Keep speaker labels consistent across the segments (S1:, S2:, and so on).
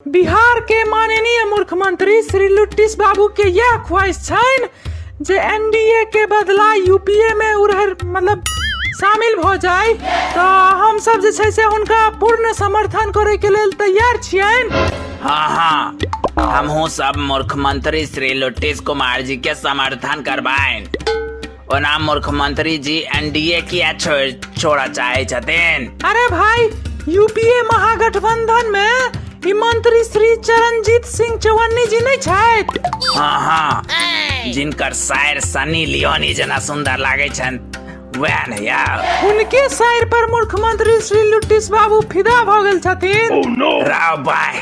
S1: बिहार के माननीय मुख्यमंत्री श्री लुट्टिस बाबू के यह ख्वाहिश छनि जे एनडीए के बदला यूपीए में उड़हर मतलब शामिल भऽ जाय, तऽ हमसब जे छै से हुनका पूर्ण समर्थन करे के लेल तैयार छियनि।
S2: हाँ हाँ, हमहूँ सब मुख्यमंत्री श्री लुट्टिस कुमार जी के समर्थन करबाइन। ओना मुख्यमंत्री जी एनडीए किया छोड़ऽ चाहे छथिन?
S1: अरे भाई, यूपीए महागठबंधन में ई मंत्री श्री चरणजीत सिंह चौहन्नी जी नहीं छथि?
S2: हाँ हाँ, जिनकर शायर सनी लियोनी जेना सुंदर लागे छनि वएह ने यार।
S1: हुनके शायर पर मुख्यमंत्री श्री लुट्टिस बाबू फिदा भऽ गेल छथिन।
S2: राव बाय।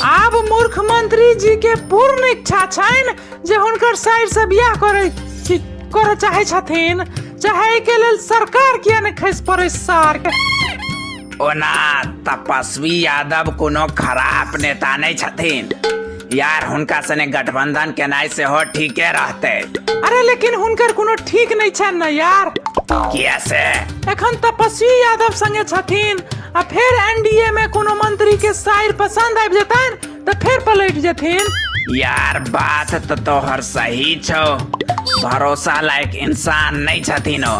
S1: आब मुख्यमंत्री जी के पूर्ण इच्छा छनि जे हुनकर साइड से बियाह करे करऽ चाहे छथिन, चाहे एहि के लेल सरकार किया ने खसि पड़े सार के।
S2: ओना तपस्वी यादव कोनो खराब नेता नहीं छथिन यार, हुनका सने गठबंधन केनाइ सेहो ठीके रहते।
S1: अरे लेकिन हुनकर कोनो ठीक नहीं छनि ने यार।
S2: किया से?
S1: एखन तपस्वी यादव संगे छथिन आ फेर एनडीए में कोनो मंत्री के साइर पसंद आबि जेतनि तऽ फेर पलटि जेथिन।
S2: यार बात तो तोहर सही छौ, भरोसा लायक इंसान नहीं छथिन ओ।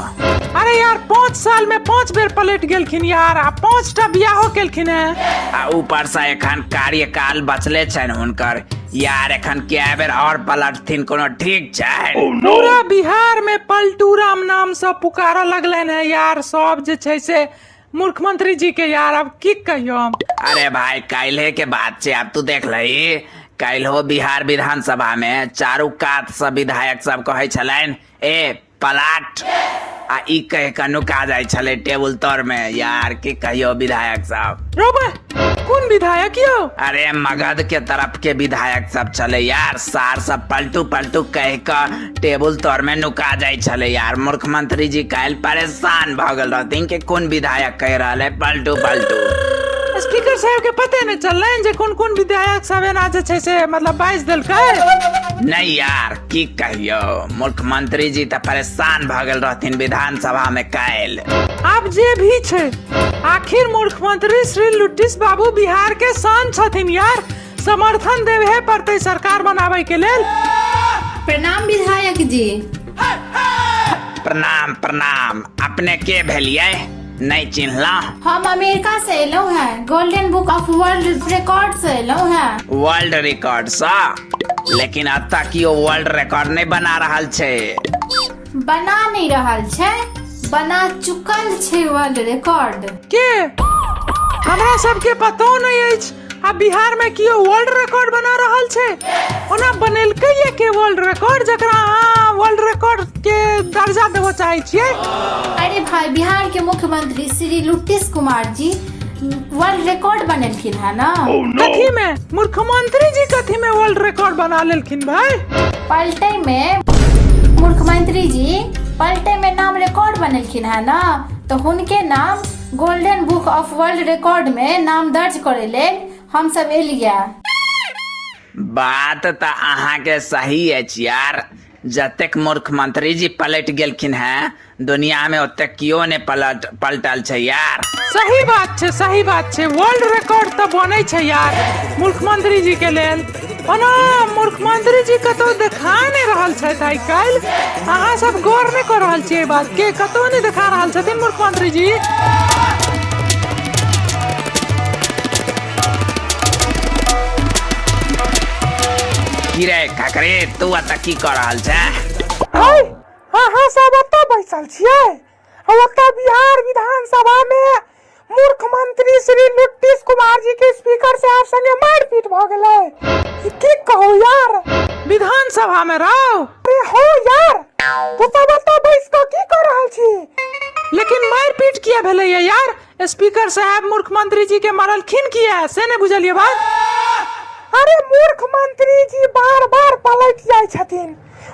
S1: अरे यार 5 साल में 5 बेर पलटि गेलखिन यार, आ 5टा बियाहो केलखिन हैं।
S2: आ ऊपर से एखन कार्यकाल बचले छनि हुनकर यार, एखन कए बेर और पलटथिन कोनो ठीक छै?
S1: पूरा बिहार में पलटू राम नाम से पुकारऽ लगलनि हैं यार सब जे छै से मुख्यमंत्री जी के यार, अब की कहियो हम।
S2: अरे भाई काल्हे के बात छै, आब तू देख लही काल्हो बिहार विधानसभा में चारू कात से विधायक सब कहै छलनि ए पलाट, आ ई कह के नुका जाइ छलै टेबुल तर में यार, की कहियो विधायक सब।
S1: रोबे कोन विधायक यो?
S2: अरे मगध के तरफ के विधायक सब छलै यार, सार सब पलटू पलटू कह के टेबुल तर में नुका जाइ छलै यार। मुख्यमंत्री जी काल्हि परेशान भऽ गेल रहथिन कि कोन विधायक कहि रहल है पलटू पलटू।
S1: स्पीकर साहब के पते नहीं चललनि जे कोन कोन विधायक सब एना जे छै से मतलब बाजि देलकै।
S2: नहीं यार की कहियो, मुख्यमंत्री जी तऽ परेशान भऽ गेल रहथिन विधानसभा में काल्हि।
S1: आब जे भी छै आखिर मुख्यमंत्री श्री लुट्टिस बाबू बिहार के शान छथिन यार, समर्थन देवे पड़तै सरकार बनाबै के लेल।
S3: प्रणाम विधायक जी।
S2: प्रणाम प्रणाम, अपने के भेलियै? नहीं चिन्हला?
S3: हम अमेरिका से एलहुँ हैं, golden book of world record से एलहुँ हैं।
S2: वर्ल्ड रिकॉर्ड सा? लेकिन अतः कियो वर्ल्ड रिकॉर्ड नहीं बना रहल छै।
S3: बना नहीं रहल छै, बना चुकल छै वर्ल्ड रिकॉर्ड।
S1: के हमरा सबके पतो नहीं अछि आ बिहार में कियो वर्ल्ड रिकॉर्ड बना रहल छै। ओना बनेलकै ये के वर्ल्ड रिकॉर्ड जकरा अहाँ वर्ल्ड रिकॉर्ड के दर्जा देबऽ चाहै छियै?
S3: अरे भाई, बिहार के मुख्यमंत्री श्री लुट्टिस कुमार जी वर्ल्ड रिकॉर्ड बनेलखिन है ना।
S1: कथी में मुख्यमंत्री जी कथी में वर्ल्ड रिकॉर्ड बना लेलखिन भाई?
S3: पलटे में मुख्यमंत्री जी पलटे में नाम रिकॉर्ड बनेलखिन है ना, तो हुनके नाम golden book of world record में नाम दर्ज करे लेल हम सब एलियै।
S2: बात तऽ अहाँके सही अछि यार, जतेक मुख्यमंत्री जी पलटि गेलखिन हैं दुनिया में ओतेक कियो ने पलटल छै यार।
S1: सही बात छै, सही बात छै, वर्ल्ड रिकॉर्ड तऽ बनै छै यार मुख्यमंत्री जी के लेल। ओना मुख्यमंत्री जी कतौ देखा नहि रहल छथि आइ काल्हि, अहाँ सब गौर नहि कऽ रहल छियै एहि बात के, कतौ नहि देखा रहल छथिन मुख्यमंत्री जी।
S2: की रे खकरे, तू एतऽ की कऽ रहल छै?
S1: हाय, अहाँ सब एतऽ बैसल छियै आ ओतऽ बिहार विधानसभा में मुख्यमंत्री श्री लुट्टिस कुमार जी के स्पीकर साहब संगे मारपीट भऽ गेलै। ई की कहू यार? विधानसभा में रहो? अरे हो यार, तू सब एतऽ बैस कऽ की कऽ रहल छी? लेकिन मारपीट किया भेलै यार? स्पीकर साहब मुख्यमंत्री जी के मारलखिन किया से नहि बुझलियै बात? अरे मुख्यमंत्री जी बार बार पलटि जाइ छथिन,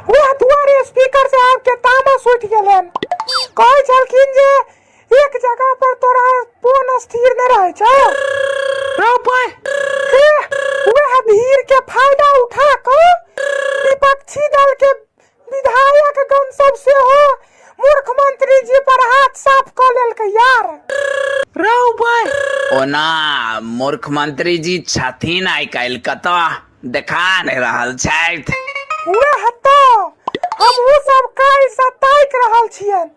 S1: वएह दुआरे स्पीकर साहब के तामस उठि गेलनि। कहै छलखिन जे एक जगह पर तोरा पोन स्थिर नहि रहै छौ। रौ पाइ। हे, वएह भीड़ के फायदा उठा कऽ विपक्षी दल के विधायक गण सब सेहो मुख्यमंत्री जी पर हाथ साफ कऽ लेलकै यार। रौ पाइ।
S2: ओना मुख्यमंत्री जी छथिन आइ काल्हि कतऽ देखा नहि रहल छथि।
S1: वएह तऽ हमहूँ सब काल्हिसँ ताकि रहल छियनि,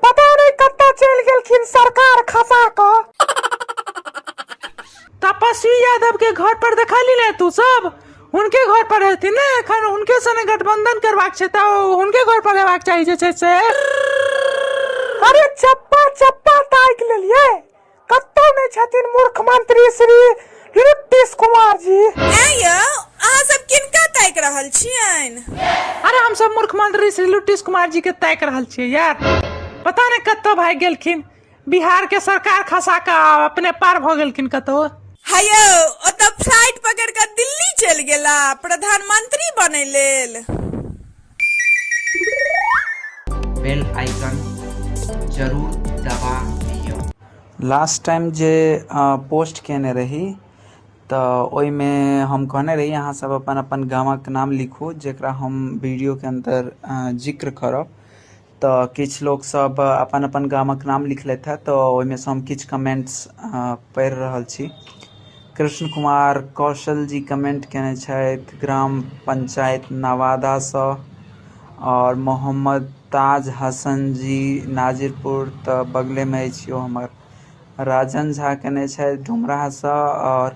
S1: पता नहि कतऽ चलि गेलखिन सरकार खसा कऽ।
S4: तपस्वी यादव के घर पर देखली ने तू सब? हुनके घर पर हेथिन ने एखन, हुनके सने गठबंधन करबाक छै तऽ हुनके घर पर हेबाक चाही जे छै से।
S1: अरे चप्पा चप्पा ताकि लेलियै, कतौ नहि छथिन मुख्यमंत्री श्री नीतीश कुमार जी।
S5: ऐं यौ, अहाँ सब किनका ताकि रहल छियनि?
S4: अरे हम सब मुख्यमंत्री श्री नीतीश कुमार जी के ताकि रहल छियै यार, पता नहि कतौ भागि गेलखिन। बिहार के सरकार खसा कऽ अपने पार भऽ गेलखिन कतौ।
S5: हे यौ, ओतऽ फ्लाइट पकड़ि कऽ दिल्ली चलि गेला प्रधानमंत्री बनय लेल।
S6: बेल आइकन जरूर दबा दियौ।
S7: लास्ट टाइम जे पोस्ट केने रही तऽ ओहिमे हम कहने रही अहाँ सब अपन अपन गामक नाम लिखू जकरा हम वीडियोके अन्दर जिक्र करब। तऽ किछु लोक सब अपन अपन गामक नाम लिखलथि हँ, तऽ ओहिमे सँ हम किछु कमेंट्स पढ़ि रहल छी। कृष्ण कुमार कौशल जी कमेंट केने छथि ग्राम पंचायत नवादासँ, आओर मोहम्मद ताज हसन जी नाजिरपुर तऽ बगलेमे अछि ओ हमर। राजन झा केने छथि डुमरासँ, आओर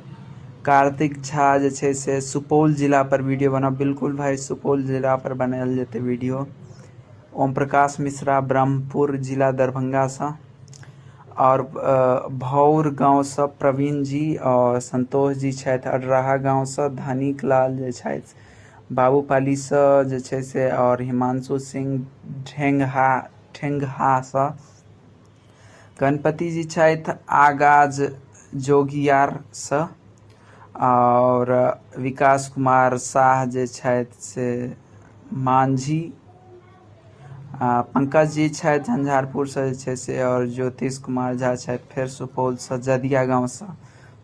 S7: कार्तिक झा जे छै से सुपौल जिला पर वीडियो बनाउ। बिल्कुल भाइ, सुपौल जिला पर बनायल जेतै वीडियो। ओम प्रकाश मिश्रा ब्रह्मपुर जिला दरभंगासँ, आओर भौर गाँवसँ प्रवीण जी आओर संतोष जी छथि अडराहा गाँवसँ, धनिक लाल जे छथि बाबूपालीसँ जे छै से, आओर हिमांशु सिंह ठेंगहासँ, गणपति जी छथि आगाज जोगियारसँ, आओर विकास कुमार साह जे छथि से माँझी, पंकज जी छथि झंझारपुरसँ जे छै से, आओर ज्योतिष कुमार झा छथि फेर सुपौलसँ जदिया गाँवसँ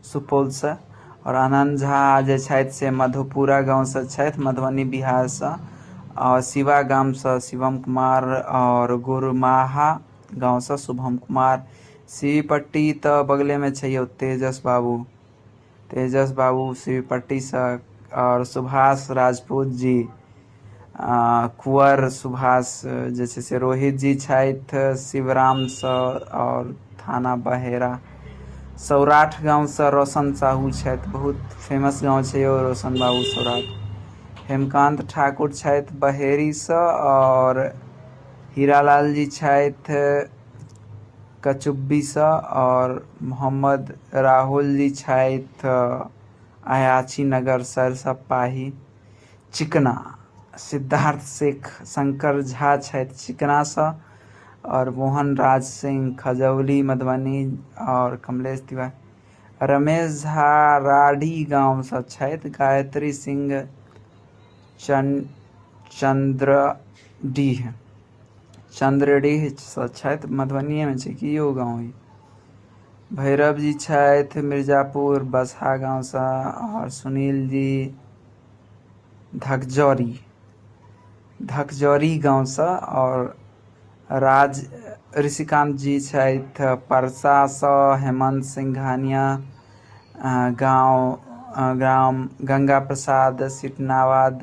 S7: सुपौलसँ, आओर आनन्द झा जे छथि से मधुपुरा गाँवसँ छथि मधुबनी बिहारसँ, आओर शिवा गामसँ शिवम कुमार, आओर गुरमाहा गाँवसँ शुभम कुमार। शिवपट्टी तऽ बगलेमे छै यौ तेजस बाबू, तेजस बाबू शिवपट्टीसँ, आओर सुभाष राजपूत जी कुंवर सुभाष जे छै से, रोहित जी छथि शिवरामसँ आओर थाना बहेरा सौराठ गाँवसँ रोशन साहू छथि, बहुत फेमस गाँव छै यौ रोशन बाबू सौराठ। हेमकान्त ठाकुर छथि बहेरीसँ, आओर हीरालाल जी छथि कचुब्बीसँ, आओर मोहम्मद राहुल जी छथि अयाची नगर सरसब पाही चिकना। सिद्धार्थ शेख शंकर झा छथि चिकनासँ, आओर मोहन राज सिंह खजौली मधुबनी, आओर कमलेश तिवारी, रमेश झा राढ़ी गाँवसँ छथि, गायत्री सिंह चन्द्रडीह चन्द्रडीहसँ छथि, मधुबनिएमे छै कि यौ गाँव ई। भैरव जी छथि मिर्जापुर बसहा गाँवसँ, आओर सुनील जी धकजौरी धकजौरी गाँवसँ, आओर राज ऋषिकान्त जी छथि परसासँ, हेमन्त सिंघानिया गाँव ग्राम गंगा प्रसाद सिटनाबाद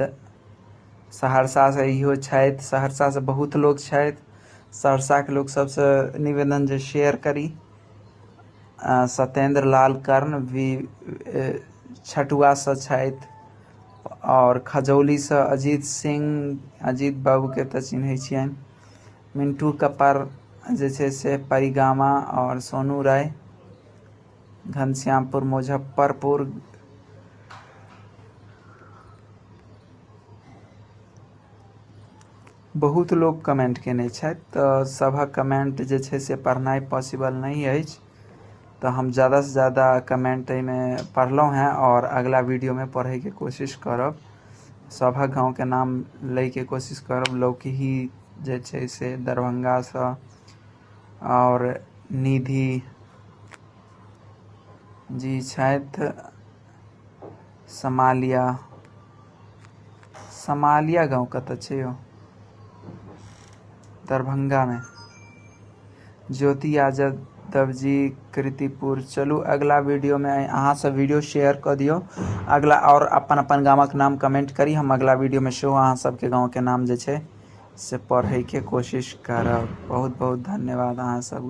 S7: सहरसासँ इहो छथि। सहरसासँ बहुत लोक छथि, सहरसाके लोक सबसँ निवेदन जे शेयर करी। सत्येन्द्र लाल कर्ण भी छठुआसँ छथि, आओर खजौलीसँ अजीत सिंह, अजीत बाबूके तऽ चिन्है छियनि, मिन्टू कप्पर जे छै से परिगामा, आओर सोनू राय घनश्यामपुर मुजफ्फरपुर। बहुत लोक कमेंट केने छथि, तऽ सभक कमेंट जे छै से पढ़नाइ पॉसिबल नहि अछि, तऽ हम ज्यादासँ ज्यादा कमेंट एहिमे पढ़लहुँ हेँ आओर अगिला वीडियोमे पढ़ैके कोशिश करब, सभक गाँवके नाम लैके कोशिश करब। लौकही जे छै से दरभंगासँ, आओर निधि जी छथि समालिया, समालिया गाँव कतऽ छै यौ? दरभंगामे। ज्योति आजाद यादव जी कीर्तिपुर। चलू अगला वीडियोमे अहाँ सब वीडियो शेयर कऽ दियौ अगला, आओर अपन अपन गामक नाम कमेंट करी। हम अगला वीडियोमे सेहो अहाँ सबके गाँवके नाम जे छै से पढ़ैके कोशिश करब। बहुत बहुत धन्यवाद अहाँ सब।